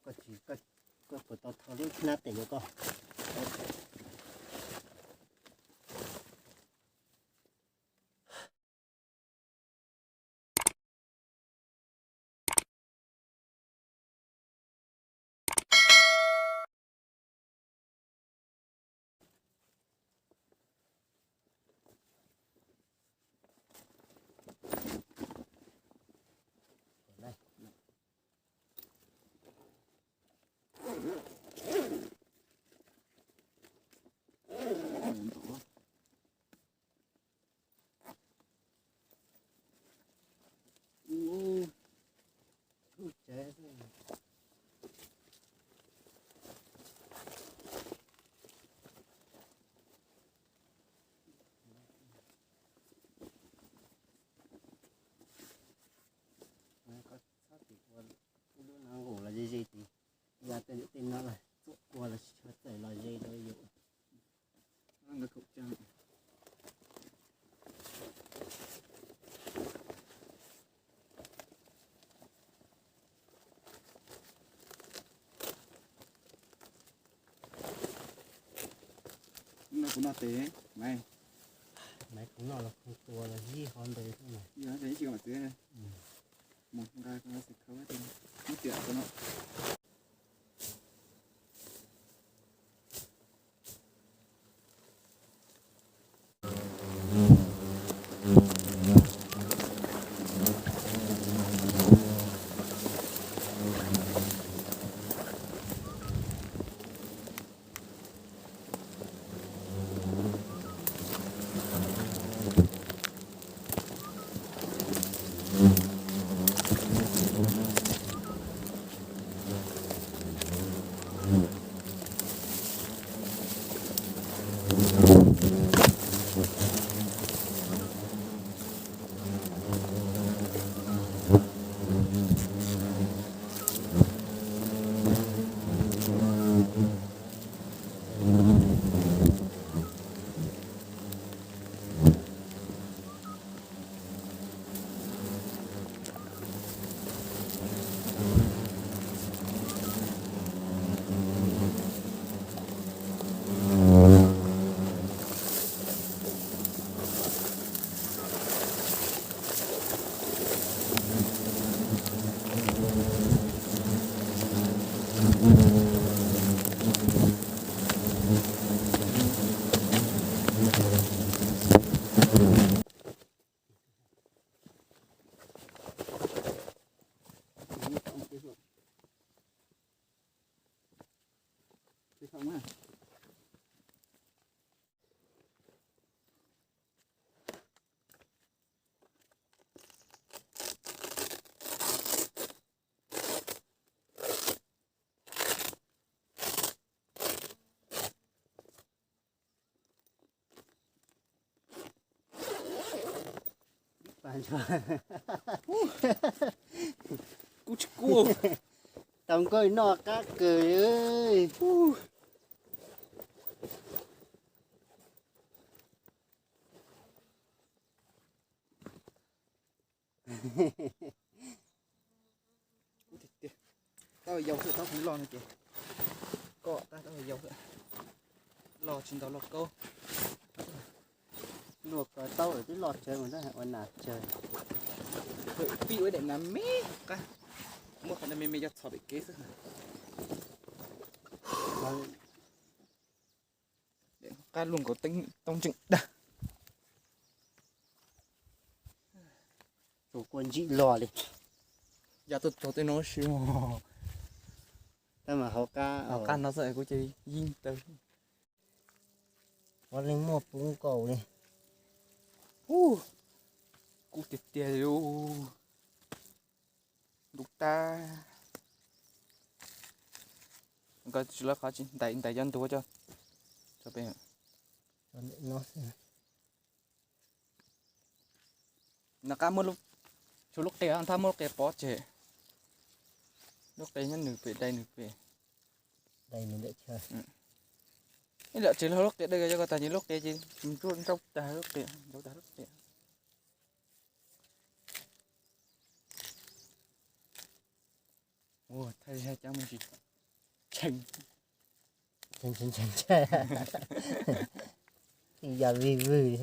Koj tsis, koj, koj puas tau tho lub hnab tes rau koj? Koj txhob tim ua ib lub no nqus los ze ze tid, yog tej lwm tej no los txuam kua los tsis tshua txawm los ze rau yus. No kuv noj tes, Maiv. Maiv, kuv noj los kuv tua los yij qhov ntawd xwb mas. Yog tsis kam txiv, mus nqa xav khawb, mus tiam no. Kub tsis kub. Tau nkauj noj qab kawg. Tab yau xwb, tab kuv loj no ces kom tab, tab yau xwb, loj tsis ntau loj kaub. Luaj ko taub lawm twb loj tsawv mus tab ua nas tsawg. Pib ua daim nas me qab, muab qhov me me coj txhos pem kev xwb. Qab luaj nkaus tooj ntseeg dag. Tus kua ntsim los li. Yog tuaj txog tej no si mog. Tab mas hauv qab, hauv qab no xwb kuv cia li yeej tawg. Ua li muaj pub nkaus li. Kub tiag tiag li. Ntuj tag. Koj tsis lawv qhov tsis ntais, ntais cov ntug coj, coj pem. Nov qab muab lub, tshuav lub qe, thab muab lub qe pov tseg. Lub qe nyob nws pem, dai nws pem. Ib lawm tsev lub qe dai cov ko tag ces lub qe ces nrau tag lub qe, nrau tag lub qe. Ua thaij cov me ntsis tshee, tshee tshee, yam vig vwg li.